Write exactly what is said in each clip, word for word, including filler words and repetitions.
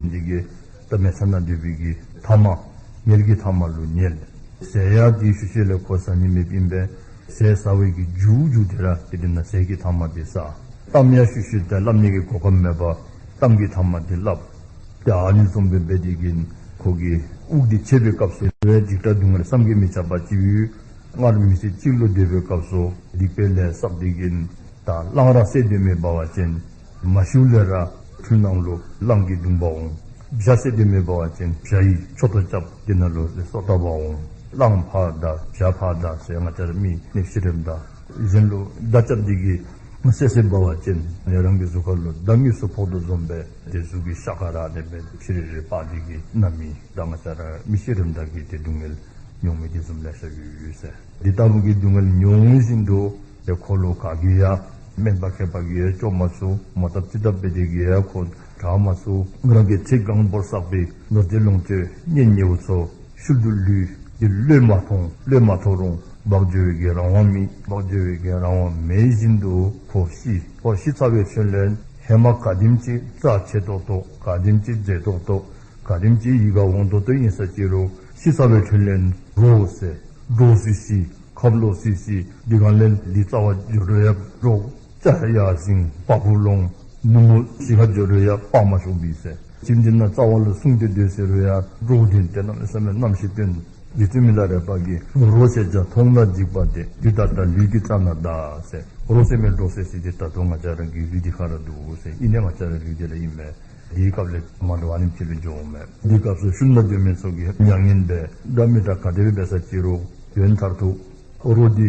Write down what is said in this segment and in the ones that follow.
འདི་གིས་ད་མལ་ཆ་ནང་སྡོད་པའི་གི་ཐ་མ་ཉལ་གྱི་ཐ་མ་ལུ་ཉལ། ཟས་ཡང་དེའི་ཤུལ་ཤུལ་ལས་ཁོ་ཟ་ནི་མེདཔ་ཨིན་པས། ཟས་ཟ་བའི་གི་མཇུག་མཇུག་དེ་ར་དེ་དེ་ནང་ཟས་ཀྱི་ཐ་མ་དེ་ཟ། གཏམ་ཡང་ཤུལ་ཤུལ་ལས་སླབ་ནི་གི་གོ་སྐབས་མེད་པར་གཏམ་གྱི་ཐ་མ་དེ་སླབ། ཏེ་ཨ་ནི་བཟུམ་སྦེ་འབད་དེ་གིས་ཁོ་གི་དབུགས་དེ་ཆད་པའི་སྐབས་སུ་ལུ་འཇིགས་སྐྲག་སྡུག་བསྔལ་བསམ་གྱིས་མི་ཁྱབ་པ་ཅིག་ཡོད། སྔར་མི་ཚེ་གཅིག་ལུ་སྡོད་པའི་སྐབས་སུ་སྡིག་པའི་ལས་བསགས་ཏེ་གིས་ད་གླང་ར་བསད་སྡོད་མི་འབད་བ་ཅིན་མ་ཤིཝ་ལས་ར་འཁྲུལ་སྣང་ལུ་གླང་གི་གདོང་པ་འོང་། བྱ་བསད་སྡོད་མི་འབད་བ་ཅིན་བྱ་ཡི་མཆུ་ཏོ་རྐྱབ་དེ་ནང་ལུ་ལས་སོ་ལྟ་བུ་འོང་། གླང་ཕར་བདའ་བྱ་ཕར་བདའ་ཟེར་ང་བཅས་ར་མི་ནི་ཤི་རནམ་ད་གཞན་ལུ་མདའ་རྐྱབ་སྟེ་གིས་བསད་བསདཔ་འབད་བ་ཅིན་ཡང་རང་གི་གཟུགས་ཁ་ལུ་མདའ་དངོས་སུ་ཕོག་དོ་བཟུམ་སྦེ་དེ་གཟུགས་ཀྱི་ཤ་ཁར་ཨ་ནི་སྦེ་ཕྱི་རེ་རེ་ཕར་དེ་གིས་ན་མི་ད་ང་བཅས་ར་མི་ཤི་རནམ་ད་གི་དེ་སྡུག་བསྔལ་མྱོང་མི་དེ་བཟུམ་ལེ་ཤ་ཡོད་ཡོད་ཟེར། དེ་ལྟ་བུ་གི་སྡུག་བསྔལ་མྱོང་བཞིན་དུ་ཏེ་ཁོ་ལུ་ག་གིས་ཡང་སྨན་པ་མཁས་པ་གིས་ཡང་བཅོ་མ་ཚུགས། མོ་བཏབ་ཅི་བཏབ་འབད་དེ་གིས་ཡང་ཁོ་དྲག་མ་ཚུགས། རང་གིས་ཚེ་གང་བོར་བསགས་པའི་ནོར་རྫས་ལོངས་སྤྱོད་གཉེན་ཉེཝ་ཚུ་ཤུལ་དུ་ལུས། དེ་བློས་མ་ཐོངས། བློས་མ་ཐོངས་རུང་འབག་འགྱོ་བའི་གི་རང་དབང་མེད། འབག་འགྱོ་བའི་གི་རང་དབང་མེད་བཞིན་དུ་ཁོ་ཤི། ཁོ་ཤི་ཚར་བའི་ཤུལ་ལས་ཧེ་མ་ག་དེམ་ཅིག་རྩ་ཆེ་ཏོག་ཏོ་ག་དེམ་ཅིག་མཛེས་ཏོག་ཏོ་ག་དེམ་ཅིག་ཡིད་ཁར་འོང་ཏོག་ཏོ་ཨིན་ས་ཅི་རུང་ཤི་ཚར་བའི་ཤུལ་ལས་རོ་ཟེར་འདྲོག་སི་སི་ཁ་ལོག་སི་སི་དེ་སྒང་ལས་ལུས་རྩ་བར་འགྱོ་རུང་ཡང་འདྲོག། སྐྱ་ཡར་ཟིང་པགས་ཀོ་ལོང་། ནུབ་མོ་ཤི་ཁར་འགྱོ་རུང་ཡང་པར་མ་ཤོར་བས་ཟེར། ཁྱིམ་འདི་ནང་རྩ་བ་ལུ་སྲུང་སྟེ་སྡོད་ཟེར་རུང་ཡང་འདྲོག་སྟེ་ཏེ་གནམ་མེད་ས་མེད་རྣམ་ཤེས་སྟོན། རྗེ་བཙུན་མི་ལ་རས་པ་གིས་རོ་ཞེས་བྱ་མཐོང་ན་འཇིགས་པ་སྟེ། དུས་ད་ལྟ་ལུས་ཀྱི་རྩ་ན་གདའ་ཟེར། རོ་ཟེར་མི་འདྲོག་སི་སི་དེ་ད་ལྟོ་ང་བཅས་ར་གི་ལུས་འདི་ཁར་ར་འདུག་ཟེར། ཨིན་ནི་ང་བཅས་ར་ལུས་འདི་ར་ཨིན་མས། དེའི་སྐབས་ལས་མ་འདྲོག་ཨ་ནེམ་ཅིག་ལས་འགྱོཝ་མས། དེའི་སྐབས་སུ་ཤུལ་ན་སྡོད་མི་ཚུ་གིས་མྱ་ངན་འབད་འདྲ་མི་འདྲ་ག་དེ་སྦེ་འབད་ས་ཅི་རུང་དོན་མཐར་ཐུག་རོ་འདི་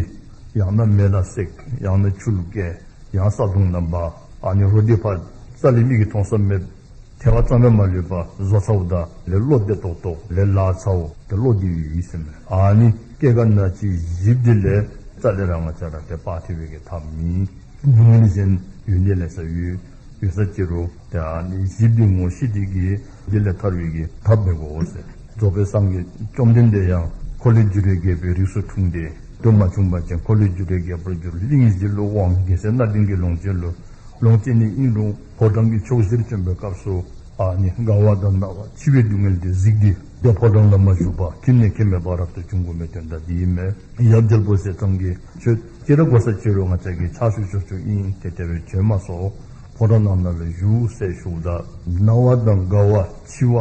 ཡང་ན་མེ་ལ་བསྲེག། ཡང་ན་ཆུ་ལུ་བཀལ། ཡང་ས་དོང་ནང་སྦ། ཨ་ནི་རོ་འདི་ཕར་རྩ་ལས་མིག་གིས་མཐོང་ས་མེད། ཐལ་བ་ཙམ་ཡང་མ་ལུས་པར་བཟོ་ཚརཝ་ད་ལས་བློ་བདེ་ཏོག་ཏོ་ལས་ལཱ་ཚརཝ་ད་བློ་བདེ་བའི་ཡུལ་ཟེར་མས། ཨ་ནི་སྐྱེ་རྒ་ན་འཆིའི་གཞི་འདི་ལས་རྩ་ལས་ར་ང་བཅས་ར་ཏེ་སྤར་ཐེབས་པའི་གི་ཐབས་མེད། སྡུག་བསྔལ་གཞན་ཡོན་ཏན་ལེ་ཤ་ཡོད་ཡོད་ས་ཅི་རུང་ཏེ་ཨ་ནི་གཞི་འདི་ངོ་ཤེས་ཏེ་གིས་འདི་ལས་ཐར་བའི་གི་ཐབས་འབད་དགོ་ཟེར། རྫོགས་པའི་སངས་རྒྱས་བཅོམ་ལྡན་འདས་ཡང་འཁོར་ལོས་སྒྱུར་བའི་རྒྱལ་པོའི་རིགས་སུ་འཁྲུངས་ཏེ་དུས་མ་བྱུང་པ་ཅིན་འཁོར་ལོས་སྒྱུར་བའི་རྒྱལ་པོར་འགྱུར། གླིང་བཞི་ལུ་དབང་རྒྱལ་སྲས་སྣ་བདུན་གྱི་ལོངས་སྤྱོད་ལུ་ལོངས་སྤྱོད་ནི་ཨིན་རུང་ཕོ་བྲང་གི་ཕྱོགས་བཞིར་བྱོན་པའི་སྐབས་སུ་ཨ་ནི་རྒ་བ་དང་ན་བ་འཆི་བའི་སྡུག་བསྔལ་དེ་གཟིགས་ཏེ་ཏེ་ཕོ་བྲང་ལུ་མ་བཞུགས་པར་ཁྱིམ་ནས་ཁྱིམ་མེད་པར་རབ་ཏུ་བྱུང་དགོ་མི་དོན་དག་འདི་ཨིན་མས། ཡབ་རྒྱལ་པོ་ཟས་གཙང་གིས་ཁྱོད་ཅི་ར་དགོ་ས་ཅི་རུང་ང་བཅས་ཀྱིས་ཕྱག་ཞུ་ཆོག་ཆོག་ཨིན། ཏེ་དེ་སྦེ་བྱོན་མ་སོང་། ཕོ་བྲང་ནང་ན་ལུ་བཞུགས་ཟེར་ཞུཝ་ད་ན་བ་དང་རྒ་བ་འཆི་བ་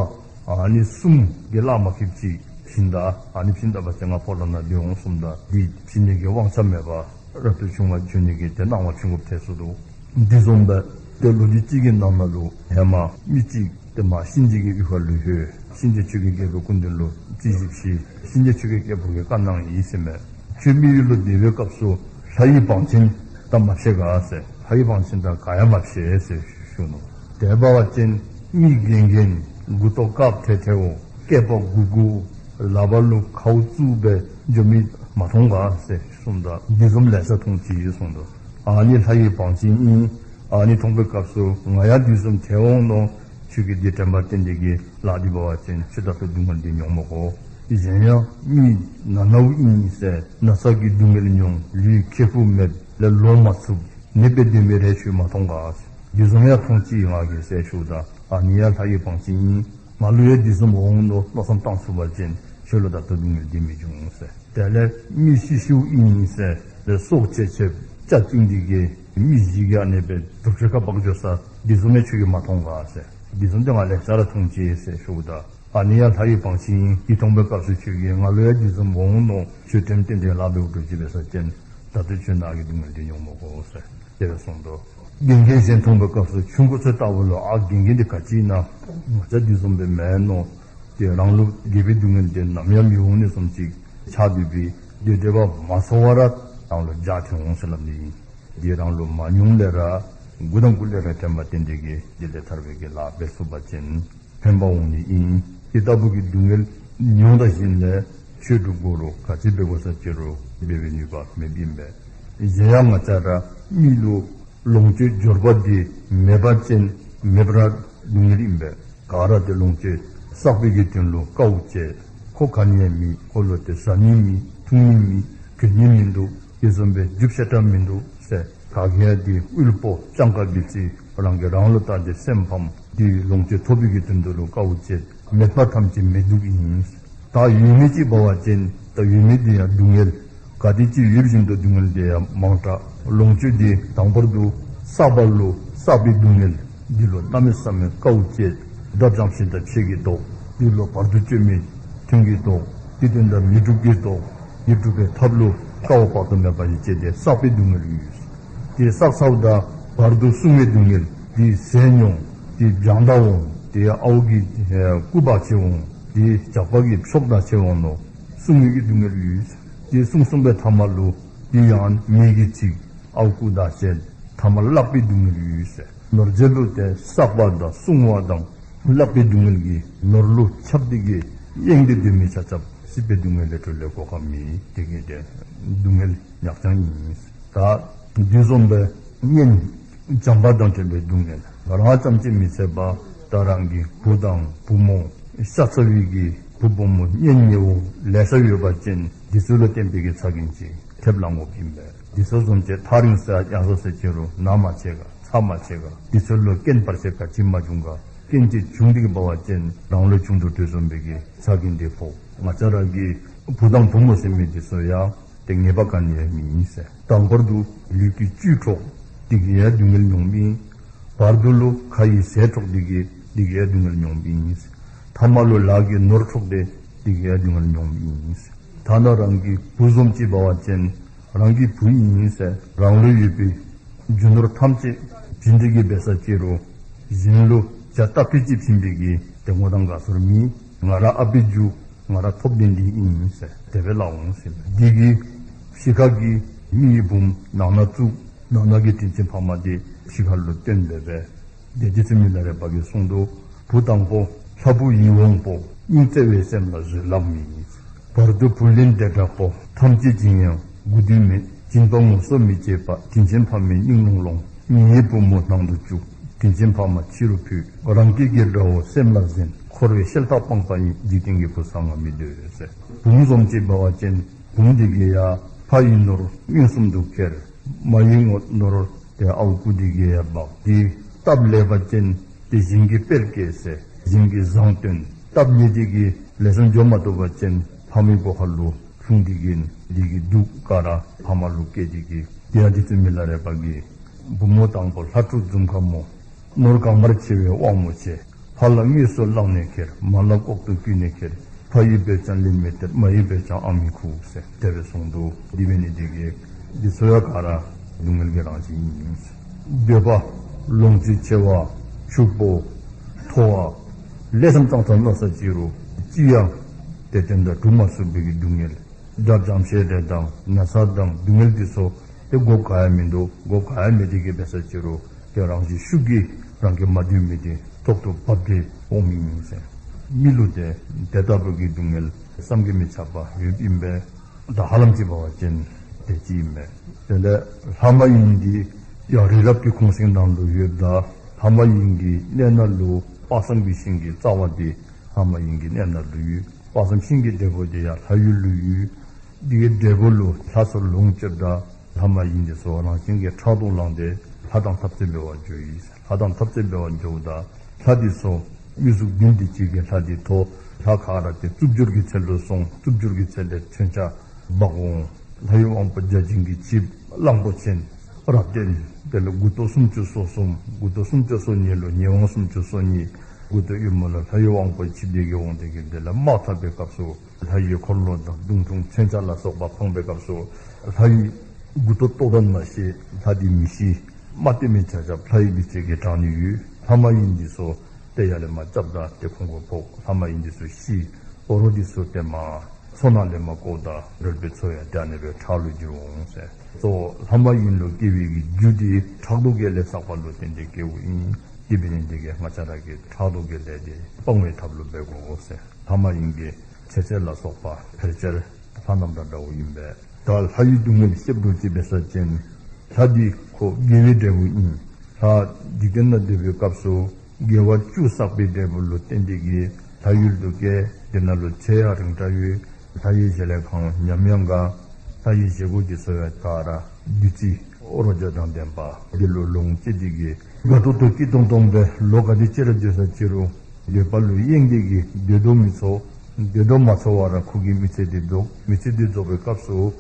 ཨ་ནི་གསུམ་གྱིས་གླགས་མ་ཁེལཝ་ཅིག་བྱིན་ད། ཨ་ནི་བྱིན་ད་པ་ཅིན་ང་ཕོ་བྲང་ནང་སྡོད་འོང་གསུངམ་ད་འདི་བྱིན་ནི་གི་དབང་ཆ་མེད་པར་རབ་ཏུ་བྱུང་བར་བྱོན་ནི་གི་ཏེ་གནང་བ་བྱིན་དགོཔ་ཐལ་སོ་ནུག། འདི་བཟུམ་སྦེ་ཏེ་ལོ་རྒྱུས་ཅིག་གི་ནང་ན་ལུ་ཧེ་མ་མི་ཅིག་ཏེ་མ་གཤིན་རྗེ་གི་ཡུལ་ཁ་ལུ་ལྷོད། གཤིན་རྗེ་ཆོས་ཀྱི་རྒྱལ་པོའི་སྐུ་མདུན་ལུ་རྩིས་ཞིབ་ཞུ། གཤིན་རྗེ་ཆོས་ཀྱི་རྒྱལ་པོ་གིས་བཀའ་གནང་ཡི་ཟེར་མས། ཁྱོད་མི་ཡུལ་ལུ་སྡོད་པའི་སྐབས་སུ་ལྷ་ཡི་བང་ཆེན་དང་མ་ཕྱད་ག་ཟེར། ལྷ་ཡི་བང་ཆེན་དང་ག་ཡང་མ་ཕྱད་ཟེར་ཞུ་ནུག། དེ་འབད་བ་ཅིན་མི་རྒན་རྒན་མགུ་ཏོ་དཀརཔོ་ཐལ་ཐལཝ་སྐེདཔ་གུག་གུག་ལགཔ་ལུ་ཁཝ་བཙུགས་སྦེ་འགྱོ་མི་མ་མཐོང་ག་ཟེར་གསུངམ་ད་འདི་བཟུམ་ལེ་ཤ་མཐོང་ཅི་གསུངས་ནུག། ཨ་ནི་ལྷ་ཡི་བང་ཆེན་ཨིན། ཨ་ནི་མཐོང་པའི་སྐབས་སུ་ང་ཡང་འདི་བཟུམ་ཐལ་འོང་མནོ། ཁྱོད་ཀྱིས་འདི་དྲན་པ་བསྟེན་ཏེ་གིས་ལཱ་འདི་འབད་བ་ཅིན་ཁྱོད་ད་ལྟོ་སྡུག་བསྔལ་འདི་མྱོང་མི་དགོ། གཞན་ཡང་མི་ན་ནཝ་ཨིན་ཟེར་ན་ཚ་གི་སྡུག་བསྔལ་མྱོང་ལུས་ཁེ་ཕུ་མེད་ལས་ལོང་མ་ཚུགས་ནདཔ་སྦེ་སྡོད་མི་རེ་ཁྱོད་མ་མཐོང་ག་ཟེར། འདི་བཟུམ་ཡང་མཐོང་ཅི་ང་གིས་ཟེར་ཞུཝ་ད་ཨ་ནི་ཡང་ལྷ་ཡི་བང་ཆེན་ཨིན། ང་ལུ་ཡང་འདི་བཟུམ་འོང་མནོ་མནོ་བསམ་བཏང་ཚུགས་པ་ཅིན་ཁྱོད་ལུ་ད་ལྟོ་སྡུག་བསྔལ་འདི་མི་འབྱུང་ཟེར། དེ་ལས་མི་ཤི་ཤིཝ་ཨིན་ཟེར་ལས་སྲོག་བཅད་བཅདཔ་བཅད་བཅིངས་ཏེ་གིས་མི་བཞི་གིས་ཨ་ནི་སྦེ་དུར་ཁྲོད་ཁར་འབག་འགྱོ་ས་འདི་བཟུམ་ཡང་ཁྱོད་ཀྱིས་མ་མཐོང་ག་ཟེར། འདི་བཟུམ་འདི་ང་ལེ་ཤ་ར་མཐོང་ཅི་ཟེར་ཞུཝ་ད་ཨ་ནི་ཡང་ལྷ་ཡི་བང་ཆེན་ཨིན། འདི་མཐོང་པའི་སྐབས་སུ་ཁྱོད་ཀྱིས་ང་ལུ་ཡང་འདི་བཟུམ་འོང་མནོ་ཁྱོད་དྲན་བསྟེན་ཏེ་ལཱ་འབདཝ་འགྱོ་ཅི་འབད་ས་ཅིན་ད་ལྟོ་ཁྱོད་ནཱ་གི་སྡུག་བསྔལ་འདི་མྱོང་མི་དགོ་ཟེར་དེ་སྦེ་གསུངས་ནུག། རྒན་རྒན་གཞན་མཐོང་པའི་སྐབས་སུ་ཆུང་ཀུ་ཚུ་ལྟ་བུ་ལུ་ཨ་རྒན་རྒན་འདི་ག་ཅི་ཨིན་ན་ང་བཅས་འདི་བཟུམ་སྦེ་མེན་མནོ། ཏེ་རང་ལུ་རྒས་པའི་སྡུག་བསྔལ་འདི་ནམ་ཡང་མི་འོང་ནི་བཟུམ་ཅིག་ཆགས་ཏེ་སྦེ་དེ་དེ་སྦེ་མ་ཚོར་བར་ར་རང་ལུ་འཇའ་ཐོན་འོང་ཟེར་སླབ་ནི་ཨིན། འདི་རང་ལུ་མ་མྱོང་ལས་ར་མགུ་དང་མགུ་ལས་ར་དྲན་པ་བསྟེན་ཏེ་གིས་འདི་ལས་ཐར་བའི་གི་ལཱ་འབད་ཚུགས་པ་ཅིན་ཕན་པ་འོང་ནི་ཨིན། དེ་ལྟ་བུ་གི་སྡུག་བསྔལ་མྱོང་ད་ཞིནམ་ལས་ཆོས་སྒྲུབ་དགོ་རུང་ག་ཅི་འབད་དགོ་ས་ཅི་རུང་འབད་བའི་ནུས་པ་མེདཔ་ཨིན་པས། གཞན་ཡང་ང་བཅས་ར་མི་ལུ་ལོངས་སྤྱོད་འབྱོར་པ་འདི་མེད་པ་ཅིན་མེད་པར་སྡུག་བསྔལ་ཨིན་པས། ག་ར་ཏེ་ལོངས་སྤྱོད་བསགས་པའི་གི་དོན་ལུ་དཀའཝ་སྤྱད། ཁོ་ག་ནི་ཡང་མེད། ཁོ་ལུ་ཏེ་ཟ་ནི་མེད། འཐུང་ནི་མེད། གྱོན་ནི་མིན་འདུག། དེ་བཟུམ་སྦེ་རྒྱུ་ཤ་ཁྲག་མིན་འདུག་ཟེར་ག་གིས་ཡང་འདི་དབུལ་པོ་སྤྱང་ཀ་འབད་ཅི། རང་གིས་རང་ལུ་བལྟ་སྟེ་སེམས་ཕམ། དེ་ལོངས་སྤྱོད་ཐོབ་པའི་གི་དོན་དུ་ལུ་དཀའཝ་སྤྱད། མེད་པ་ཐམས་ཅད་མེད་སྡུག་ཨིན། ད་ཡོད་མི་ཅིག་འབད་བ་ཅིན་ད་ཡོད་མི་དེ་ཡང་སྡུག་བསྔལ། ག་དེ་ཅིག་ཡོད་བཞིན་དུ་སྡུག་བསྔལ་དེ་ཡང་མང་དྲགས། ལོངས་སྤྱོད་དེ་དང་པར་དུ་བསགས་པ་ལུ་བསགས་པའི་སྡུག་བསྔལ། འདི་ལུ་གནམ་མེད་ས་མེད་དཀའཝ་སྤྱད། དགྲ་འཇོམས་ཤིང་དང་ཕྱད་ཀྱི་དོགས། འདི་ལུ་བར་དུ་གཅོད་མི་ཐོན་གྱི་དོགས། དེ་དོན་དག་མི་འགྲུབ་ཀྱི་དོགས། དེ་འགྲུབ་པའི་ཐབས་ལུ་དཀའ་བ་དཔག་ཏུ་མེད་པ་ཞིག་སྤྱད་དེ་བསགས་པའི་སྡུག་བསྔལ་ཡོད། དེ་བསགས་ཚརཝ་ད་བར་དུ་བསྲུང་བའི་སྡུག་བསྔལ། དེ་ཟས་མྱོང་། དེ་སྦྱང་བརྡར་འོང་། དེ་ཨརཝ་གིས་ཨེ་རྐུ་འབག་ཅིག་འོང་། དེ་ཇག་པ་གིས་འཕྱོག་བརྡར་ཅིག་འོང་ནོ། བསྲུང་བའི་གི་སྡུག་བསྔལ་ཡོད། དེ་བསྲུང་བསྲུང་པའི་ཐ་མ་ལུ་དེ་ཡང་མི་གིས་འཚིག། ཨརཝ་རྐུ་བརྡར་བྱེད། ཐ་མ་བརླག་པའི་སྡུག་བསྔལ་ཡོད་ཟེར། ནོར་རྫས་ལུ་ཏེ་བསགས་པ་དང་བསྲུང་བ་དང་བརླག་པའི་སྡུག་བསྔལ་གྱིས་ནོར་ལུ་ཁྱབ་སྟེ་གིས་གཡེང་སྟེ་སྡོད་མི་ཆ་ཁྱབ་སྲིད་པའི་སྡུག་བསྔལ་ལས་གྲོལ་བའི་གོ་སྐབས་མེད། དེ་གིས་ཏེ་སྡུག་བསྔལ་ཉག་རྐྱང་ཨིན། ད་དེ་བཟུམ་སྦེ་གཉེན་བྱམས་པ་དང་བྲལ་བའི་སྡུག་བསྔལ། རང་ཙམ་ཅིག་མི་ཚད་པར་ད་རང་གི་བུ་དང་བུ་མོ་ཤ་ཚ་བའི་གི་བུ་བུ་མོ་གཉེན་ཉེ་བོ་ལེ་ཤ་ཡོད་པ་ཅིན་དེ་ཚུ་ལུ་བརྟེན་པའི་གི་ཚ་གྱང་ཅིག་ཐེབས་ལང་དགོཔ་ཨིན་པས། དེ་ཚུ་བཟུམ་ཅིག་ཐག་རིང་ས་ཡར་སོང་ཟེར་ཅི་རུང་ན་མ་ཆེ་ག་ཚ་མ་ཆེ་ག་དེ་ཚུ་ལུ་རྐྱེན་བར་ཆད་ག་ཅི་མ་བྱུང་ག། རྐྱེན་ཅིག་བྱུང་སྟེ་གིས་འབད་བ་ཅིན་རང་ལུ་བྱུང་དོ་དེ་བཟུམ་སྦེ་གི་ཚ་གྱང་དེ་ཕོག། ང་བཅས་ར་གི་བུ་དང་བུ་མོ་ཟེར་མི་དེ་ཚུ་ཡང་ཏེ་ངེས་པ་ག་ནི་ཡང་མེད་ཨིན་ཟེར། དང་པར་དུ་ལུས་ཀྱི་བཅུད་འཕྲོག། དེ་གིས་ཡང་སྡུག་བསྔལ་མྱོངམ་ཨིན། བར་དུ་ལུ་ཁ་ཡི་ཟས་འཕྲོག། དེ་གིས་དེ་གིས་ཡང་སྡུག་བསྔལ་མྱོངམ་ཨིན། ཐ་མ་ལུ་ལཱ་གི་ནོར་འཕྲོག་སྟེ་དེ་གིས་ཡང་སྡུག་བསྔལ་མྱོངམ་ཨིན། ཐ་ན་རང་གི་བུ་བཟུམ་ཅིག་འབད་བ་ཅིན་རང་གི་བུ་ཨིན་ཟེར་རང་ལུ་ཡོད་པའི་རྒྱུ་ནོར་ཐམས་ཅད་བྱིན་ཏེ་གིས་འབད་ས་ཅི་རུང་གཞན་ལུ་བྱ་སྟབས་བདེ་ཅིག་བྱིན་པའི་གི་ཏེ་ངོ་དང་དགའ་ཚོར་མེད། ང་ར་ཨ་པའི་རྒྱུ་ང་ར་ཐོབ་དོན་འདི་ཨིན་ཟེར་དེ་སྦེ་སླབ་འོང་ཟེར། དེ་གིས་ཕྱི་ཁ་གི་མི་ཡི་བུམོ་ནང་ན་བཙུགས། ནང་ན་གི་དྲིན་ཅན་ཕ་མ་དེ་ཕྱི་ཁ་ལུ་བཏོན་སྦེ་སྦེ་ཏེ་རྗེ་བཙུན་མི་ལ་རས་པ་གིས་གསུངས་འདུག། བུ་དང་པོ་ལྷ་བུ་ཡིད་འོང་པོ། སྙིང་བརྩེ་བའི་སེམས་ལ་བཟོད་གླགས་མེད། བར་དུ་བུ་ལོན་འདྲེ་འདྲ་པོ། ཐམས་ཅད་བྱིན་ཡང་མགུ་མཐུད་མེད། སྦྱིན་པ་ངོ་སོ་མི་བྱེད་པ། དྲིན་ཅན་ཕ་མའི་སྙིང་རླུང་ལོང་། ཉེ་བའི་བུ་མོ་ནང་དུ་བཅུག། དྲིན་ཅན་ཕ་མ་ཕྱི་རུ་ཕུད། རང་སྐྱེ་སྒེར་འདྲ་བོ་སེམས་ལ་གཟན། འཁོར་བའི་ཤེལ་ཐག་སྤངས་པ་ཡིན། འཇིག་རྟེན་གྱི་བུ་ཚ་ང་མི་འདོད་ཟེར། བུམོ་བཟུམ་ཅིག་འབད་བ་ཅིན་བུམོ་དེ་གིས་ཡང་ཕ་ཡི་ནོར་མངོན་སུམ་དུ་ཁྱེར། མ་ཡི་ནོར་ཏེ་ཨརཝ་རྐུ་སྟེ་གིས་ཡང་འབག། དེ་སྟབས་ལེགས་པ་ཅིན་ཏེ་གཞན་གྱི་དཔེར་བཀོད་ཟེར་གཞན་གྱི་བཟང་སྟོན། སྟབས་ཉེས་ཏེ་གིས་ལེགས་ཤོམ་འགྱོ་མ་བཏུབ་པ་ཅིན་ཕ་མའི་སྒོ་ཁ་ལུ་ལྷུང་སྟེ་གིས་དེ་གི་སྡུག་ག་ར་ཕ་མ་ལུ་བཀལ་ཏེ་གིས། དེ་ཡང་རྗེ་བཙུན་མི་ལ་རས་པ་གིས། བུ་མོ་དང་པོ་ལྷ་ཕྲུག་འཛུམ་དཀར་མོ། ནོར་གང་མར་ཆེ་བའི་དབང་མོ་ཆེ། ཕ་ལ་དངོས་སུ་བླངས་ནས་ཁྱེར། མ་ལ་ལྐོག་ཏུ་བརྐུས་ནས་ཁྱེར། ཕ་ཡི་འབོད་ཀྱང་ལན་མི་སྟེར། མ་ཡི་འབོད་ཀྱང་ཨང་མི་ཁུག་ཟེར་དེ་སྦེ་གསུངས་འདུག། དེ་འབད་ནི་དེ་གིས་འདི་ཚུ་ཡང་ག་ར་སྡུག་བསྔལ་གྱི་རང་བཞིན་ཨིན། འདོད་པ་ལོངས་སྤྱོད་ཆེ་བ་ཕྱུག་པོ་མཐོ་བ་ལེགས་ཤོམ་ཙང་ཙང་མནོ་ས་ཅི་རུང་ཅི་ཡང་དེ་དོན་དག་གྲུབ་མ་ཚུགས་པའི་གི་སྡུག་བསྔལ། དགྲ་འཇོམས་ཤེས་འདྲེ་དང་ན་ཚ་དང་སྡུག་བསྔལ་འདི་ཚུ་ཏེ་དགོཔ་ག་ཡང་མིན་འདུག། དགོཔ་ག་ཡང་མེད་དེ་གིས་འབད་ས་ཅི་རུང་ཏེ་རང་གི་ཤུགས་ཀྱིས་རང་གིས་མ་འདོད་མི་དེ་ཐོག་ཏུ་བབས་ཏེ་འོང་མི་ཨིན་ཟེར། མི་ལུ་ཏེ་དེ་ལྟ་བུ་གི་སྡུག་བསྔལ་བསམ་གྱིས་མི་ཁྱབ་པ་ཡོདཔ་ཨིན་པས། ད་ཧ་ལམ་ཅིག་འབད་བ་ཅིན་དེ་ཅིག་ཨིན་པས། དེ་ལས་ལྷ་མ་ཡིན་འདི་ཡང་རི་རབ་ཀྱི་ཁུངས་སེང་ནང་ལུ་ཡོདཔ་ད་ལྷ་མ་ཡིན་གྱི་གནས་ན་ལུ་དཔག་བསམ་གྱི་ཤིང་གི་རྩ་བ་དེ་ལྷ་མ་ཡིན་གྱི་གནས་ན་ལུ་ཡོད། དཔག་བསམ་ཤིང་གི་འབྲས་བུ་དེ་ཡང་ལྷ་ཡུལ་ལུ་ཡོད། དེ་གི་འབྲས་བུ་ལུ་ལྷ་ཚུ་ལོངས་སྤྱོད་ད་ལྷ་མ་ཡིན་དེ་ཚུ་རང་བཞིན་གྱིས་ཕྲག་དོག་ལངས་ཏེ་ལྷ་དང་འཐབ་རྩོད་འབད་བར་འགྱོ་ཡི། ལྷ་དང་འཐབ་རྩོད་འབད་བར་འགྱོཝ་ད་ལྷ་དེ་ཚུ་མི་གཟུགས་བདུན་དེ་ཅིག་གིས་ལྷ་དེ་མཐོ། ལྷ་ག་ར་དེ་རྩུབ་སྦྱོར་གྱི་ཚལ་ལུ་སོང་། རྩུབ་སྦྱོར་གྱི་ཚལ་ལས་མཚོན་ཆ་འབག་འོང་། ལྷ་ཡི་དབང་པོ་བརྒྱ་བྱིན་གྱིས་ཆིབས་གླང་པོ་ཆེན་རབ་བརྟན། དེ་ལས་མགུ་ཏོ་སུམ་ཅུ་སོ་གསུམ། མགུ་ཏོ་སུམ་ཅུ་སོ་གཉིས་ལུ་ཉེ་དབང་སུམ་ཅུ་སོ་གཉིས། མགུ་ཏོ་གཡོན་མ་ལུ་ལྷ་ཡི་དབང་པོ་ཆིབས་ཏེ་གིས་འོང་སྟེ་གིས་དེ་ལས་དམག་འཐབ་པའི་སྐབས་སུ་ལྷ་ཡི་འཁོར་ལོ་དང་མདུང་ཐུང་མཚོན་ཆ་ལ་སོགས་པ་འཕང་པའི་སྐབས་སུ་ལྷ་ཡི་མགུ་ཏོ་ཏོག་ཙམ་མ་ཤེས། ལྷ་དེ་མི་ཤི། རྨ་སྟོན་མི་ཆ་ཁྱབ་ལྷ་ཡི་ལུས་རྩལ་གྱིས་དྲངས་ནི་ཡོད། ལྷ་མ་ཡིན་དེ་ཚུ་ཏེ་ཡར་ལས་མར་རྐྱབ་ད་ཏེ་ཁོང་ཁར་ཕོག། ལྷ་མ་ཡིན་དེ་ཚུ་ཤི། རོ་དེ་ཚུ་ཏེ་མར་མཚོ་ནང་ལས་མར་བཀོག་ད་རོལ་པའི་མཚོ་ཡང་དེ་ཨ་ནི་སྦེ་ཁྲག་ལུ་འགྱུར་འོང་ཟེར། གཙོ་བོ་ལྷ་མ་ཡིན་ལུ་སྐྱེ་བའི་གི་རྒྱུ་དེ་ཕྲག་དོག་གི་ལས་བསགས་པ་ལུ་བརྟེན་ཏེ་སྐྱེཝ་ཨིན། དེ་འབད་ནི་དེ་གིས་ང་བཅས་ར་གིས་ཕྲག་དོག་གི་ལས་དེ་སྤང་བའི་ཐབས་ལུ་འབད་དགོ་ཟེར། ལྷ་མ་ཡིན་གྱི་ཚེ་ཚད་ལ་སོགས་པ་ཕལ་ཆེར་ལྷ་རྣམས་དང་འདྲཝ་ཨིན་པས། ད་ལྷ་ཡི་སྡུག་བསྔལ་ཞིབ་ཏུ་ཅིག་འབད་ས་ཅིན་ལྷ་འདི་ཁོ་དགེ་བའི་འབྲས་བུ་ཨིན། ལྷ་འཇིག་རྟེན་ན་སྡོད་པའི་སྐབས་སུ་དགེ་བ་བཅུ་བསགས་པའི་འབྲས་བུ་ལུ་བརྟེན་ཏེ་གིས་ལྷ་ཡུལ་དུ་སྐྱེ། དེ་ནང་ལུ་ཚེ་ཡང་རིང་དྲགས་ཡོད། ལྷ་ཡི་བཞེས་ལས་ཁང་ཉམས་ཡང་དགའ། ལྷ་ཡི་བཞེས་སྒོ་འདི་ཚུ་ཡང་ག་ར་བདུད་རྩི་རོ་བརྒྱ་དང་ལྡན་པ་འདི་ལུ་ལོངས་སྤྱོད་དེ་གིས་ དགའ་ཏོག་ཏོ་སྐྱིད་ཏོང་ཏོ་སྦེ་ལོ་ག་དེ་ཅིག་ར་སྡོད་ས་ཅི་རུང་སྡོད་པ་ལུ་གཡེང་སྟེ་གིས་སྡོད་དོ་མི་ཚོར། སྡོད་དོ་མ་ཚོར་བར་ཁོ་གི་མི་ཚེ་འདི་རྫོགས། མི་ཚེ་འདི་རྫོགས་པའི་སྐབས་སུ་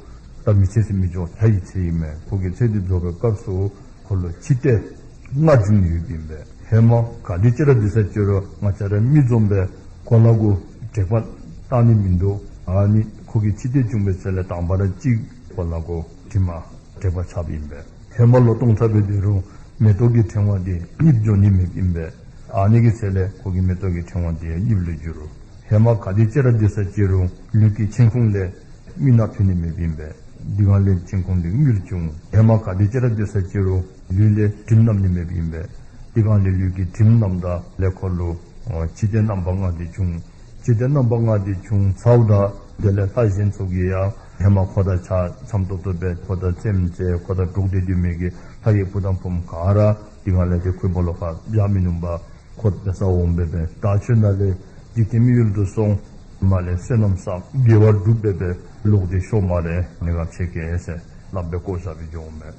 ད་མི་ཚེ་ཟེར་མི་འགྱོ་ལྷ་ཡི་ཚེ་ཨིན་མས། ཁོ་གི་ཚེ་འདི་རྫོགས་པའི་སྐབས་སུ་ཁོ་ལུ་འཆི་ལྟས་ལྔ་བྱུང་ཡོདཔ་ཨིན་པས། ཧེ་མ་ག་དེ་ཅིག་ར་སྡོད་ས་ཅི་རུང་ང་བཅས་ར་མི་བཟུམ་སྦེ་གོ་ལ་གུ་དྲེག་པ་བཏང་ནི་མིན་འདུག། ཨ་ནི་ཁོ་གི་འཆི་ལྟས་བྱུང་བའི་ཚེ་ལས་དང་པ་ར་གཅིག་གོ་ལ་གུ་དྲི་མ་དྲེག་པ་ཆགསཔ་ཨིན་པས། ཧེ་མ་ལོ་སྟོང་ཕྲག་སྦེ་སྡོད་རུང་མེ་ཏོག་གི་ཕྲེང་བ་འདི་གཉིསཔ་འགྱོ་ནི་མེདཔ་ཨིན་པས། ཨ་ནི་གི་ཚེ་ལས་ཁོ་གི་མེ་ཏོག་གི་ཕྲེང་བ་འདི་ཡང་གཉིསཔ་ལུ་འགྱུར། ཧེ་མ་ག་དེ་ཅིག་ར་སྡོད་ས་ཅི་རུང་ལུས་ཀྱི་མཆན་ཁུང་ལས་རྨི་ནག་ཐོན་ནི་མེདཔ་ཨིན་པས། དེ་སྒང་ལས་མཆན་ཁུང་འདི་དངུལ་བྱུང་། ཧེ་མ་ག་དེ་ཅིག་ར་སྡོད་ས་ཅི་རུང་ལུས་ལས་དྲིམ་མནམ་ནི་མེདཔ་ཨིན་པས། དེ་སྒང་ལས་ལུས་ཀྱི་དྲིམ་མནམ་ད་ལས་ཁོ་ལུ་འཆི་ལྟས་རྣམ་པ་ལྔ་འདི་བྱུང་། འཆི་ལྟས་རྣམ་པ་ལྔ་འདི་བྱུང་ཚརཝ་ད་དེ་ལས་ལྷ་གཞན་ཚུ་གིས་ཡང་ཧེ་མ་ཁོ་དང་ཆ་འཆམ་ཏོག་ཏོ་སྦེ་ཁོ་དང་རྩེདམོ་རྩེ་ཁོ་དང་འགྲོགས་ཏེ་སྡོད་མི་གི་ལྷ་ཡི་བུ་དང་བུམོ་ག་ར་དེ་སྒང་ལས་ཏེ་ཁོའི་སྦོ་ལོགས་ཁར་བཞག་མི་ནུམ་པར་ཁོ་འབད་སར་འོང་སྦེ་སྦེ་ད་ཁྱོད་ནཱ་ལས་འཇིག་རྟེན་མི་ཡུལ་དུ་སོང་། མར་ལས་བསོད་ནམས་བསགས་དགེ་བ་སྒྲུབ་སྦེ་སྦེ་ལོག་སྟེ་ཤོག་སྨ་རེ། གནད་འགག་ཆེ་གེ་ཟེར་སླབ་སྦེ་བཀོ་བཞག་སྦེ་འགྱོཝ་མས།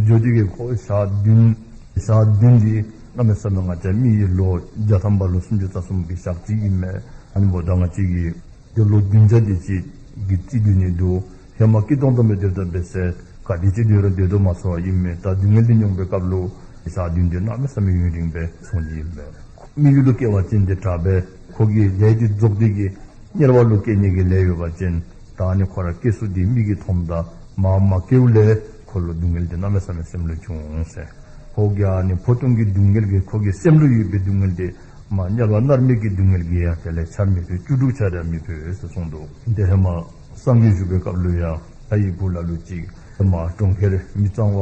འགྱོ་སྟེ་གིས་ཁོ་ཞག་བདུན་ཞག་བདུན་འདི་གནམ་མེད་ས་མེད་ང་བཅས་མི་གི་ལོ་བརྒྱ་ཐམ་པ་ལུ་སུམ་ཅུ་རྩ་གསུམ་གྱི་ཞག་གཅིག་ཨིན་མས། ཨ་ནི་འབདཝ་ད་ང་བཅས་ཀྱིས་ཏེ་ལོ་བདུན་བརྒྱ་དེ་ཅིག་གི་རྩིས་སྡོད་ནི་འདུག། ཧེ་མ་སྐྱིད་ཏོང་ཏོ་སྦེ་སྡོདཔ་ད་འབད་ཟེར་ག་དེ་ཅིག་སྡོད་རུང་སྡོད་དོ་མ་ཚོར་བ་ཨིན་མས། ད་སྡུག་བསྔལ་འདི་མྱོང་བའི་སྐབས་ལུ་ཞག་བདུན་འདི་གནམ་མེད་ས་མེད་ཡུན་རིང་སྦེ་སོང་ནི་ཨིན་པས། མི་ཡུལ་ལུ་སྐྱེ་བ་ཅིན་ཏེ་དྲག་པས། ཁོ་གི་ལས་འདི་རྫོགས་ཏེ་གིས་དམྱལ་བ་ལུ་སྐྱེ་ནི་གི་ལས་ཡོད་པ་ཅིན་ད་ཨ་ནི་ཁོ་ར་སྐྱེ་ས་འདི་མིག་གིས་མཐོངམ་ད་མ་མ་སྐྱེཝ་ལས་ཁོ་ལུ་སྡུག་བསྔལ་འདི་གནམ་མེད་ས་མེད་སེམས་ལུ་བྱུང་ཟེར། ཁོ་གིས་ཨ་ནི་ཕོ་ལྟུང་གི་སྡུག་བསྔལ་གྱིས་ཁོ་གི་སེམས་ལུ་ཡོད་པའི་སྡུག་བསྔལ་འདི་མ་དམྱལ་བ་མནར་མེད་ཀྱི་སྡུག་བསྔལ་གྱིས་ཡང་དེ་ལས་ཆར་མི་ཕོད། བཅུ་དྲུག་ཆར་ཡང་མི་ཕོད་ཟེར་གསུངས་འདུག། དེ་ཧེ་མ་སངས་རྒྱས་བཞུགས་པའི་སྐབས་ལུ་ཡང་ལྷ་ཡི་བུ་ལ་ལུ་ཅིག་ཧེ་མ་གྲོང་ཁྱེར་མི་གཙང་བ་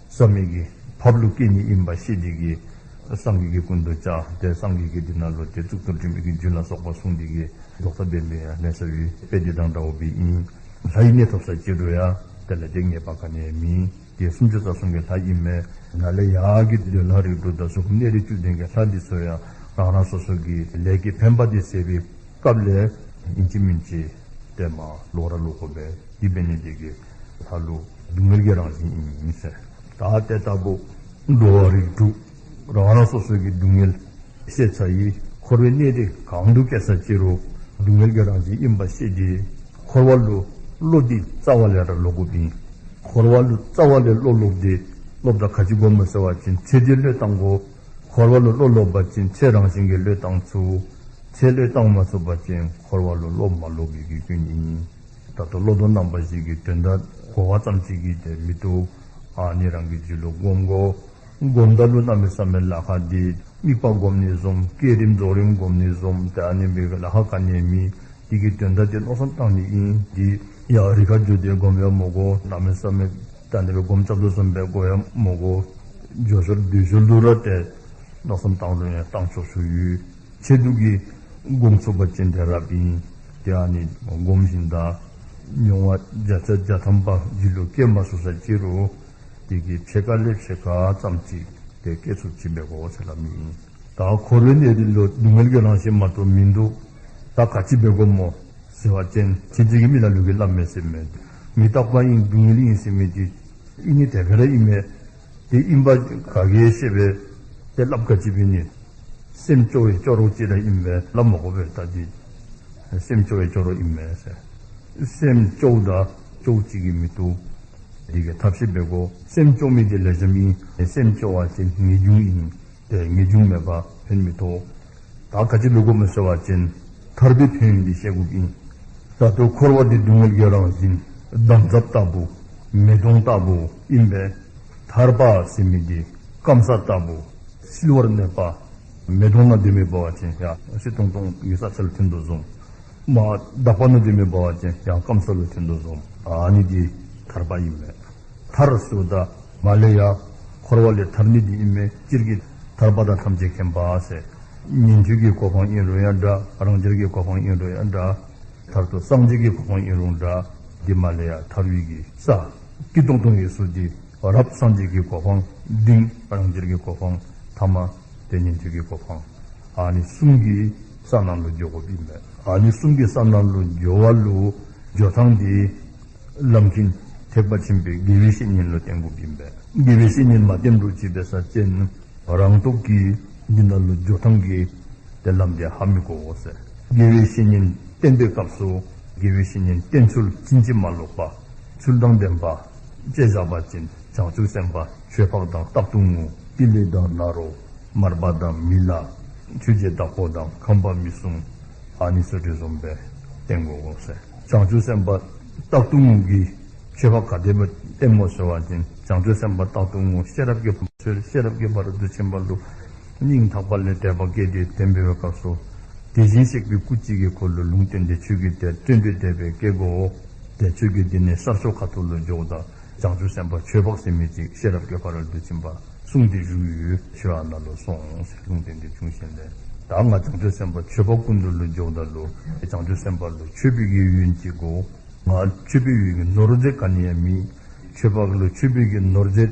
བཟའ་མི་གི་ཕགཔ་ལུ་སྐྱེ་ནི་ཨིན་པ་ཤེས་ཏེ་གིས་སངས་རྒྱས་ཀྱི་སྐུ་མདུན་བཅར་ཏེ་སངས་རྒྱས་ཀྱིས་འདི་ནང་ལུ་ཏེ་གཙུག་ཏོར་འགྲིམ་པའི་གི་རྒྱུད་ལ་སོགས་པ་གསུངས་ཏེ་གིས་རྫོགས་པ་འབད་མི་ཡང་གནས་ས་ཡོད། དཔེ་འདི་དང་འདྲཝ་སྦེ་ཨིན། ལྷ་ཡི་གནས་ཐོབ་ས་ཅི་རུང་ཡང་དེ་ལས་ཏེ་ངེས་པ་ག་ནི་ཡང་མེད། ཏེ་སུམ་ཅུ་རྩ་གསུམ་གྱི་ལྷ་ཨིན་མས། ནཱ་ལས་ཡར་གྱི་འདོད་ལྷ་རིགས་དྲུག་དང་གཟུགས་ཕུང་གནས་རིགས་བཅུ་ལྡན་གྱི་ལྷ་འདི་ཚུ་ཡང་རང་རང་སོ་སོ་གི་ལས་ཀྱི་འཕེན་པ་འདི་ཟད་པའི་སྐབས་ལས་ཨིན་ཅི་མིན་ཅི་ཏེ་མར་ལོག་ར་ལོག་དགོ་པས། དེ་འབད་ནི་འདི་གིས་ལྷ་ལུ་སྡུག་བསྔལ་གྱི་རང་བཞིན་ཨིན་ཟེར། ད་དེ་ལྟ་བུ་འགྲོ་བ་རིགས་དྲུག་རང་རང་སོ་སོ་གི་སྡུག་བསྔལ་ཤེས་ཚར་ཡི། འཁོར་བའི་གནས་འདི་གང་དུ་སྐྱེས་ས་ཅི་རུང་སྡུག་བསྔལ་གྱི་རང་བཞིན་ཨིན་པ་ཤེས་ཏེ་འཁོར་བ་ལུ་བློ་འདི་རྩ་བ་ལས་ར་ལོག་དགོཔ་ཨིན། འཁོར་བ་ལུ་རྩ་བ་ལས་བློ་ལོག་སྟེ་ལོགཔ་ད་ག་ཅི་དགོཔ་སྨོ་ཟེར་བ་ཅིན་ཚེ་འདི་བློས་བཏང་དགོ། འཁོར་བ་ལུ་བློ་ལོག་པ་ཅིན་ཚེ་རང་བཞིན་གྱིས་བློས་བཏང་ཚུགས། ཚེ་བློས་བཏང་མ་ཚུགས་པ་ཅིན་འཁོར་བ་ལུ་བློ་མ་ལོག་པའི་གི་སྐྱོན་ཨིན། ད་ལྟོ་བློ་ལྡོག་རྣམ་པ་བཞི་གི་དོན་དག་གོ་བ་ཙམ་ཅིག་གིས་ཏེ་མི་བཏུབ། ཨ་ནི་རང་གི་རྒྱུད་ལུ་སྒོམ་དགོ། སྒོམ་ད་ལུ་གནམ་མེད་ས་མེད་ལཱ་ཁག་འདི་དམིགས་པ་སྒོམ་ནི་བཟུམ་བསྐྱེད་རིམ་རྫོགས་རིམ་སྒོམ་ནི་བཟུམ་ཏེ་ཨ་ནི་མི་གི་ལཱ་ཁག་ག་ནི་ཡང་མེད། འདི་གི་དོན་དག་འདི་མནོ་བསམ་བཏང་ནི་ཨིན། འདི་ཡང་རི་ཁར་འགྱོ་སྟེ་སྒོམ་ཡང་མི་དགོ། གནམ་མེད་ས་མེད་ད་ཨ་ནི་སྦེ་སྒོམ་རྐྱབ་དོ་བཟུམ་སྦེ་དགོ་ཡང་མི་དགོ། མགྱོགས་ཤོས་འདི་ཤོས་ལུ་ར་ཏེ་མནོ་བསམ་བཏང་རུང་ཡང་བཏང་ཆོག་ཆོག་ཡོད། ཆེད་དུ་གིས་སྒོམ་ཚུགས་པ་ཅིན་ཏེ་རབ་ཨིན། ཏེ་ཨ་ནི་སྒོམ་ཞིནམ་ད་མྱོང་བ་བརྒྱ་ཆ་བརྒྱ་ཐམ་པ་རྒྱུད་ལུ་སྐྱེ་མ་ཚུགས་ས་ཅི་རུང་དེ་གི་ཕྱེད་ཀ་ལས་ཕྱེད་ཀ་ཙམ་ཅིག་ཏེ་སྐྱེ་ཚུགསཔ་ཅིག་འབད་དགོ་ཟེར་སླབ་ནི་ཨིན། ད་འཁོར་བའི་གནས་འདི་ལུ་སྡུག་བསྔལ་གྱི་རང་བཞིན་མ་གཏོགས་མིན་འདུག། ད་ག་ཅི་འབད་དགོཔ་སྨོ་ཟེར་བ་ཅིན་ཁྱེད་ཅག་གིས་མི་ལ་ལུ་གིས་སླབ་མས་ཟེར་མས། མི་རྟག་པ་ཨིན་སྡུག་བསྔལ་ཨིན་ཟེར་མི་འདི་ཨིན་ནི་དེ་སྦེ་ར་ཨིན་མས། དེ་ཨིན་པ་ག་གིས་ཤེས་པས། ཏེ་སླབ་ག་ཅི་འབད་ནི། སེམས་སྐྱོ་བའི་སྐྱོ་རོགས་ཅིག་ར་ཨིན་པས། སླབ་མི་དགོ་པས། ད་འདི་སེམས་སྐྱོ་བའི་སྐྱོ་རོགས་ཨིན་མས་ཟེར། སེམས་སྐྱོཝ་ད་སྐྱོཝ་ཅིག་གིས་མི་བཏུབ། འདི་གི་ཐབས་ཤེས་འབད་དགོ། སེམས་སྐྱོ་མི་འདི་ལེགས་ཤོམ་ཨིན། སེམས་སྐྱོ་བ་ཅིན་ངེས་འབྱུང་ཨིན། ཏེ་ངེས་འབྱུང་མེད་པར་ཕན་མི་ཐོགས། ད་ག་ཅི་འབད་དགོཔ་སྨོ་ཟེར་བ་ཅིན་ཐར་པའི་ཕན་ཡོན་འདི་ཤེས་དགོཔ་ཨིན། ད་ལྟོ་འཁོར་བ་འདི་སྡུག་བསྔལ་གྱི་རང་བཞིན་འདམ་རྫབ་ལྟ་བུ་མེ་དོང་ལྟ་བུ་ཨིན་པས། ཐར་པ་ཟེར་མི་འདི་སྐམ་ས་ལྟ་བུ་བསིལ་བར་གནས་པ། མེ་དོང་ནང་སྡོད་མི་འབད་བ་ཅིན་ཡང་བསིལ་ཏོང་ཏོ་གི་ས་ཆ་ལུ་ཐོན་དོ་བཟུམ། མར་དག་པ་ནང་སྡོད་མི་འབད་བ་ཅིན་ཡང་སྐམ་ས་ལུ་ཐོན་དོ་བཟུམ། ཨ་ནི་འདི་ཐར་པ་ཨིན་མས། ཐར་ཟེརཝ་ད་མར་ལས་ཡར་འཁོར་བ་ལས་ཐར་ནི་འདི་ཨིན་མས། སྤྱིར་གྱིས་ཐར་པ་དང་ཐམས་ཅད་མཁྱེན་པ་ཟེར། ཉན་ཐོས་ཀྱི་གོ་འཕང་ཨིན་རུང་ཡང་འདྲ། རང་རྒྱལ་གྱི་གོ་འཕང་ཨིན་རུང་ཡང་འདྲ། མཐར་ཐུག་སངས་རྒྱས་ཀྱི་གོ་འཕང་ཨིན་རུང་འདྲ། འདི་མར་ལས་ཡར་ཐར་བའི་གི་ས་སྐྱིད་ཏོང་ཏོ་ཡོད་ས་འདི་རབ་སངས་རྒྱས་ཀྱི་གོ་འཕང་འབྲིང་རང་རྒྱལ་གྱི་གོ་འཕང་ཐ་མ་ཏེ་ཉན་ཐོས་ཀྱི་གོ་འཕང་། ཨ་ནི་གསུམ་གྱི་ས་ནང་ལུ་འགྱོ་དགོཔ་ཨིན་པས། ཨ་ནི་གསུམ་གྱི་ས་ནང་ལུ་འགྱོ་བ་ལུ་འགྱོ་ཐངས་འདི་ལམ་མཁན་ཐེག་པ་ཆེན་པོའི་དགེ་བའི་བཤེས་གཉེན་ལུ་བསྟེན་དགོཔ་ཨིན་པས། དགེ་བའི་བཤེས་གཉེན་མ་བསྟེན་རུང་ཅིག་འབད་ས་ཅིན་ རང་སྟོབས་ཀྱིས་འདི་ནང་ལུ་འགྱོ་ཐངས་ཀྱི་ཏེ་ལམ་འདི་ཧ་མི་གོ་འོང་ཟེར། དགེ་བའི་བཤེས་གཉེན་བསྟེན་པའི་སྐབས་སུ་དགེ་བའི་བཤེས་གཉེན་བསྟེན་ཚུལ་ཕྱིན་ཅི་མ་ལོག་པ། ཚུལ་དང་ལྡན་པ་བཅས་བཞག་པ་ཅིན་བྱང་ཆུབ་སེམས་དཔའ་ཆོས་འཕགས་དང་རྟག་ཏུ་ངུ། ཏི་ལི་དང་ནཱ་རོ། མར་པ་དང་མི་ལ། ཆོས་རྗེ་དྭགས་པོ་དང་ཁམས་པ་མི་གསུམ། ཨ་ནི་ཚུ་དེ་བཟུམ་སྦེ་བསྟེན་དགོ་འོང་ཟེར། བྱང་ཆུབ་སེམས་དཔའ་རྟག་ཏུ་ངུ་གི་ཆོས་འཕགས་ག་དེ་སྦེ་བསྟེན་མོ་ཟེར་བ་ཅིན་བྱང་ཆུབ་སེམས་དཔའ་རྟག་ཏུ་ངུ་ཤེས་རབ་ཀྱི་ཕ་ཤེས་རབ་ཀྱི་ཕ་རོལ་ཏུ་ཕྱིན་པ་ལུ་སྙིང་ཐག་པ་ལས་དད་པ་སྐྱེས་ཏེ་བསྟེན་པའི་སྐབས་སུ་དེ་བཞིན་གཤེགས་པའི་སྐུ་གཅིག་གི་འཁོར་ལོ་ལུང་བསྟན་ཏེ་ཆོས་ཀྱི་དེ་བསྟན་ཏེ་དད་པའི་སྐྱེ་སྒོ་དེ་ཆོས་ཀྱི་དེ་ནི་ཤར་ཕྱོགས་ཁ་ཐུག་ལུ་འགྱོཝ་ད་བྱང་ཆུབ་སེམས་དཔའ་ཆོས་འཕགས་ཟེར་མི་ཅིག་ཤེས་རབ་ཀྱི་ཕ་རོལ་ཏུ་ཕྱིན་པ་གསུངས་ཏེ་བཞུགས་ཡོད། ཁྱོད་ཨ་ནཱ་ལུ་སོང་ཟེར་ལུང་བསྟན་ཏེ་བྱུང་ཞིནམ་ལས་ད་ང་བྱང་ཆུབ་སེམས་དཔའ་ཆོས་འཕགས་སྐུ་མདུན་ལུ་འགྱོཝ་ད་ལུ་བྱང་ཆུབ་སེམས་དཔའ་ལུ་མཆོད་པའི་གི་ཡོན་ཅིག་དགོ། ང་མཆོད་པའི་ཡོན་གྱི་ནོར་རྫས་ག་ནི་ཡང་མེད། ཆོས་འཕགས་ལུ་མཆོད་པའི་གི་ནོར་རྫས་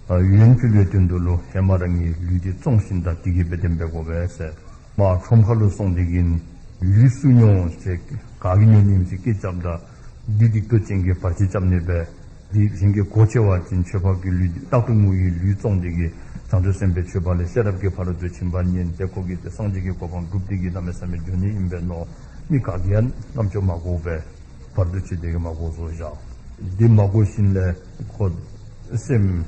ཨ་ཡོན་ཕུལ་བའི་དོན་དུ་ལུ་ཧེ་མ་རང་གི་ལུས་འདི་བཙོང་ཞིནམ་ད་དེ་གི་སྦེ་བསྟེན་པའི་དགོ་པས་ཟེར། མར་ཁྲོམ་ཁ་ལུ་སོང་སྟེ་གིས་ལུས་སུ་ཉོ་ཟེར་ག་གིས་ཉོ་ནི་ཨིནམ་ཟེར་སྐད་རྐྱབ་ད་བདུད་སྡིག་ཏོ་ཅན་གྱིས་བར་ཆད་རྐྱབ་ནི་སྦེ་དེ་བཞིན་གྱི་གོ་ཆེ་བ་ཅིན་ཆོས་འཕགས་ཀྱི་ལུས་འདི་རྟག་ཏུ་ངུ་ཡི་ལུས་བཙོང་སྟེ་གིས་བྱང་ཆུབ་སེམས་དཔའི་ཆོས་འཕགས་ལས་ཤེས་རབ་ཀྱི་ཕ་རོལ་ཏུ་ཕྱིན་པ་ཉན་ཏེ་ཁོ་གིས་ཏེ་སངས་རྒྱས་ཀྱི་གོ་འཕང་སྒྲུབ་སྟེ་གིས་གནམ་མེད་ས་མེད་འགྱོ་ནི་ཨིན་པས་མནོ། མི་ག་གིས་ཡང་རྣམ་ཅོ་མ་གོཝ་སྦེ་བར་དུ་ཆོད་དེ་གིས་མ་གོ་བཟོ་བཞག། དེ་མ་གོ་ཞིནམ་ལས་ཁོ་སེམས་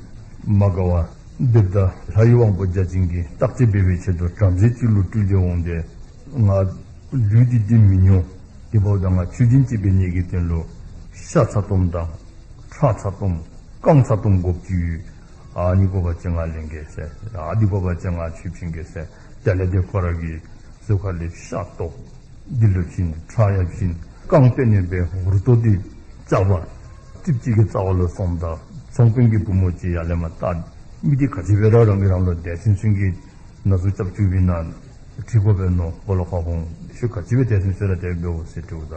མ་དགའ་བར་སྡོདཔ་ད་ལྷ་ཡི་དབང་པོ་བརྒྱ་བྱིན་གྱིས་བརྟག་དཔྱད་འབད་བའི་ཆེད་དུ་བྲམ་ཟེ་ཅིག་ལུ་སྤྲུལ་ཏེ་འོང་སྟེ་ང་ལུས་འདི་འདི་མི་ཉོ། དེ་འབདཝ་ད་ང་མཆོད་སྦྱིན་ཅིག་འབད་ནི་གི་དོན་ལུ་ཤ་ཚ་ཏོམ་དང་ཁྲག་ཚ་ཏོམ་རྐང་ཚ་ཏོམ་དགོཔ་ཅིག་ཡོད། ཨ་ནི་དགོ་པ་ཅིན་ང་ལེན་གེ་ཟེར། ཨ་འདི་དགོ་པ་ཅིན་ང་མཆོད་བྱིན་གེ་ཟེར། དེ་ལས་དེ་ཁོ་ར་གི་གཟུགས་ཁ་ལས་ཤ་ཏོག་འདི་ལུ་བྱིན། ཁྲག་ཡང་བྱིན། རྐང་པ་ནས་འབད་འུར་རྡོ་འདི་བཅག་པ་ཙིགཔ་ཅིག་གི་རྩ་བ་ལུ་སོངམ་ད་ཚོང་དཔོན་གྱི་བུམོ་ཅིག་ཡར་ལས་མར་བལྟ། མི་འདི་ག་ཅི་འབད་ར་རང་གིས་རང་ལུ་དེ་བཟུམ་ཅིག་གི་ན་ཟུག་རྐྱབ་བཅུགཔ་ཨིན་ན་དྲི་དགོ་པས་མནོ། སྦོ་ལོགས་ཁར་འོང་། ཁྱོད་ག་ཅི་འབད་དེ་བཟུམ་ཅིག་ར་དེ་འབདཝ་ཟེར་དྲིཝ་ད་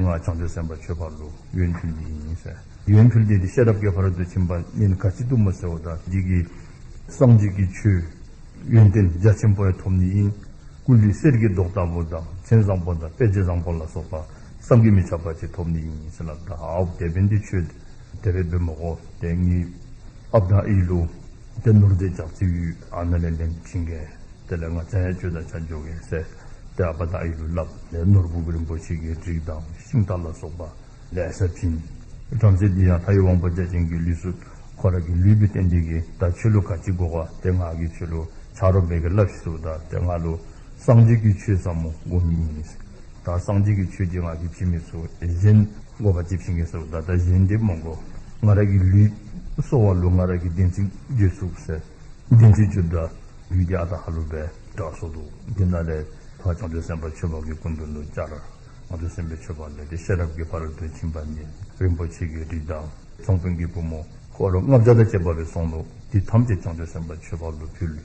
ང་བྱང་ཆུབ་སེམས་དཔའ་ཆོས་འཕགས་ལུ་ཡོན་ཕུལ་ནི་ཨིན་ཟེར། ཡོན་ཕུལ་ཏེ་དེ་ཤེས་རབ་ཀྱི་ཕ་རོལ་ཏུ་ཕྱིན་པ་ཉན་ག་ཅི་འདུག་སྨོ་ཟེརཝ་ད་འདི་གིས་སངས་རྒྱས་ཀྱི་ཆོས་ཡོན་ཏན་རྒྱ་ཆེན་པོ་ཡང་ཐོབ་ནི་ཨིན། སྐུ་ལུས་གསེར་གྱི་མདོག་ལྟ་བུ་དང་མཚན་བཟང་པོ་དང་དཔེ་བྱད་བཟང་པོ་ལ་སོགས་པ་བསམ་གྱིས་མི་ཁྱབ་པ་ཅིག་ཐོབ་ནི་ཨིན་ཟེར་སླབ་ད། ཨའོ་དེ་འབདན་ཏེ་ཁྱོད་དེ་སྦེ་འབད་མི་དགོ། ཏེ་ངེའི་ཨཔ་དང་ཨའི་ལུ་ཏེ་ནོར་རྫས་རྒྱ་ཆེ་ཡོད། ཨ་ནཱ་ལས་ལེན་བྱིན་གེ། དེ་ལས་ང་བྱང་ཡང་ཁྱོད་དང་ཆ་འཇོག་གེ་ཟེར་ཏེ་ཨ་པ་དང་ཨའི་ལུ་སླབ། ཏེ་ནོར་བུ་རིན་པོ་ཆེ་གི་རིགས་དང་ཤིང་རྟ་ལ་སོགས་པ་ལེ་ཤ་བྱིན། བྲམ་ཟེ་འདི་ཡང་ལྷ་ཡི་དབང་པོ་བརྒྱ་བྱིན་གྱི་ལུས་སུ་ཁོ་ར་གི་ལུས་སྦེ་བསྟན་ཏེ་གིས་ད་ཁྱོད་ལུ་ག་ཅི་དགོ་ག་ཏེ་ང་གིས་ཁྱོད་ལུ་ཆ་རོགས་འབད་གེ་སླབ་ཤིག་ཟེརཝ་ད་ཏེ་ང་ལུ་སངས་རྒྱས་ཀྱི་ཆོས་ཟབ་མོ་དགོ་ནི་ཨིན། ད་སངས་རྒྱས་ཀྱི་ཆོས་འདི་ང་གིས་བྱིན་མི་ཚུགས། གཞན་དགོ་པ་ཅིག་བྱིན་གེ་ཟེརཝ་ད་ད་གཞན་འདི་མ་དགོ། ང་ར་གི་ལུས་གསོ་བ་ལུ་ང་ར་གི་བདེན་ཚིག་བརྗོད་ཚུགས་ཟེར། བདེན་ཚིག་བརྗོདཔ་ད་ལུས་འདི་ཨ་རྟག་ཧ་ལུགས་སྦེ་དྲག་སོང་འདུག། དེ་ནང་ལས་ཕར་བྱང་ཆུབ་སེམས་དཔའ་ཆོས་འཕགས་ཀྱི་སྐུ་མདུན་ལུ་བཅར། བྱང་ཆུབ་སེམས་དཔའ་ཆོས་འཕགས་ལས་ཏེ་ཤེས་རབ་ཀྱི་ཕ་རོལ་ཏུ་ཕྱིན་པ་ཉན། རིན་པོ་ཆེ་གི་རིགས་དང་ཚོང་དཔོན་གྱི་བུ་མོ་སྐོར་ར་ལྔ་བརྒྱ་དང་བཅས་པ་སྦེ་སོང་ནུག། དེ་ཐམས་ཅད་བྱང་ཆུབ་སེམས་དཔའ་ཆོས་འཕགས་ལུ་ཕུལ།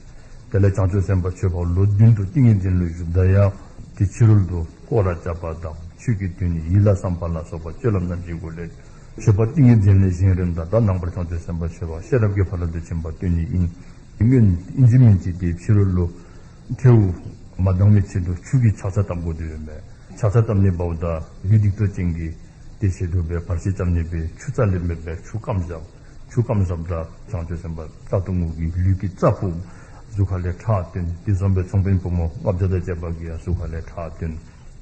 དེ་ལས་བྱང་ཆུབ་སེམས་དཔའ་ཆོས་འཕགས་ལོ་བདུན་དུ་ཏིང་ངེ་འཛིན་ལུ་བཞུགསཔ་ད་ཡང་དེ་ཕྱི་རོལ་དུ་སྐོར་ར་རྐྱབ་པ་དང་ཆོས་ཀྱི་དོན་ནི་ཡིད་ལ་བསམ་པ་ལ་སོགས་པ་སྤྱོད་ལམ་རྣམ་བཞིའི་སྒོ་ལས་མཆོད་པ་ཏིང་ངེ་འཛིན་ལས་བཞེངས་རནམ་ད་ད་ནངས་པར་བྱང་ཆུབ་སེམས་དཔའ་ཆོས་འཕགས་ཤེས་རབ་ཀྱི་ཕ་རོལ་ཏུ་ཕྱིན་པ་སྟོན་ནི་ཨིན། སྔོན་ཨིན་ཅི་མིན་ཅི་དེ་ཕྱི་རོལ་ལུ་ཐལཝ་མ་ལྡང་བའི་ཆེད་དུ་ཆུ་གི་ཕྱག་རྩ་བཏབ་དགོ་དོ་ཡོདཔ་མས། ཕྱག་རྩ་བཏབ་ནི་འབདཝ་ད་བདུད་སྡིག་ཏོ་ཅན་གྱིས་དེ་ཞེ་སྡུག་སྦེ་བར་ཆད་རྐྱབ་ནི་སྦེ་ཆུ་རྩ་ལས་མེདཔ་སྦེ་ཆུ་སྐམ་བཞག། ཆུ་སྐམ་བཞགཔ་ད་བྱང་ཆུབ་སེམས་དཔའ་རྟག་ཏུ་ངུ་གི་ལུས་ཀྱི་རྩ་ཕུད། གཟུགས་ཁ་ལས་ཁྲག་བཏོན། དེ་བཟུམ་སྦེ་ཚོང་དཔོན་བུ་མོ་ལྔ་བརྒྱ་དང་བཅས་པ་གིས་ཡང་གཟུགས་ཁ་ལས་ཁྲག་བཏོན།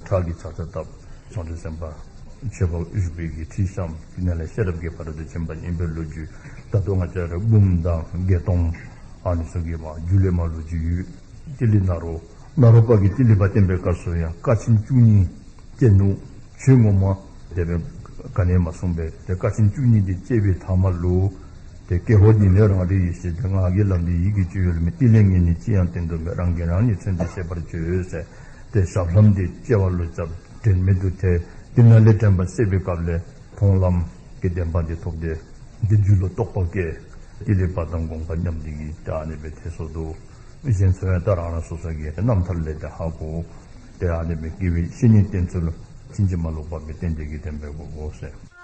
ཁྲག་གི་ཕྱག་རྩ་བཏབ། བྱང་ཆུབ་སེམས་དཔའ་ཆོས་འཕགས་བཞུགས་པའི་གི་ཁྲི་བཤམས། དེ་ནང་ལས་ཤེས་རབ་ཀྱི་ཕ་རོལ་ཏུ་ཕྱིན་པ་ཉན་པའི་ལོ་རྒྱུས། ད་ལྟོ་ང་བཅས་ར་འབུམ་དང་བརྒྱད་སྟོང་ཨ་ནི་ཚུ་གི་མ་རྒྱུད་ལས་མར་ལོ་རྒྱུས་ཡོད། ཏི་ལི་ནཱ་རོ། ནཱ་རོ་པ་གིས་ཏི་ལི་པ་བསྟེན་པའི་སྐབས་སུ་ཡང་དཀའ་ཆེན་བཅུ་གཉིས་སྤྱད་ནུག། ཆོས་ངོ་མ་དེ་སྦེ་ག་ནི་ཡང་མ་གསུངས་པས། ཏེ་དཀའ་ཆེན་བཅུ་གཉིས་དེ་སྤྱད་པའི་མཐའ་མ་ལུ་ཏེ་ཀྱེ་ཧོ་འདི་ནི་རང་རིག་ཡེ་ཤེས་ཏེ། ངག་གི་ལམ་འདི་ཡིད་ཀྱིས་བཅོས་ཡུལ་མིན། ཏི་ལི་ངས་ནི་ཅི་ཡང་བསྟན་དུ་མེད། རང་གིས་རང་ཉིད་མཚོན་ཏེ་ཤེས་པར་བྱོས་ཟེར། ཏེ་ཞབས་ལྷམ་འདི་བཅད་པ་ལུ་རྐྱབ། དྲན་མེད་དུ་ཐལ། དེ་ནང་ལས་དྲན་པ་གསལ་བའི་སྐབས་ལས་མཐོང་ལམ་གྱི་བདེན་པ་འདི་ཐོབ་སྟེ་ཏེ་རྒྱུད་ལུ་རྟོགས་པ་སྐྱེས། ཏི་ལི་པ་དང་དགོངས་པ་མཉམ་འདི་གིས་ཏེ་ཨ་ནི་སྦེ་ཐལ་སོང་འདུག། གཞན་ཚུ་ཡང་ད་རང་རང་སོ་སོ་གི་རྣམ་ཐར་ལས་ཏེ་ཧ་གོ། ཏེ་ཨ་ནི་སྦེ་དགེ་བའི་བཤེས་གཉེན་བསྟེན་ཚུལ་ཕྱིན་ཅི་མ་ལོག་པ་སྦེ་བསྟེན་ཏེ་གིས་བསྟེན་པའི་གོ་དགོ་ཟེར།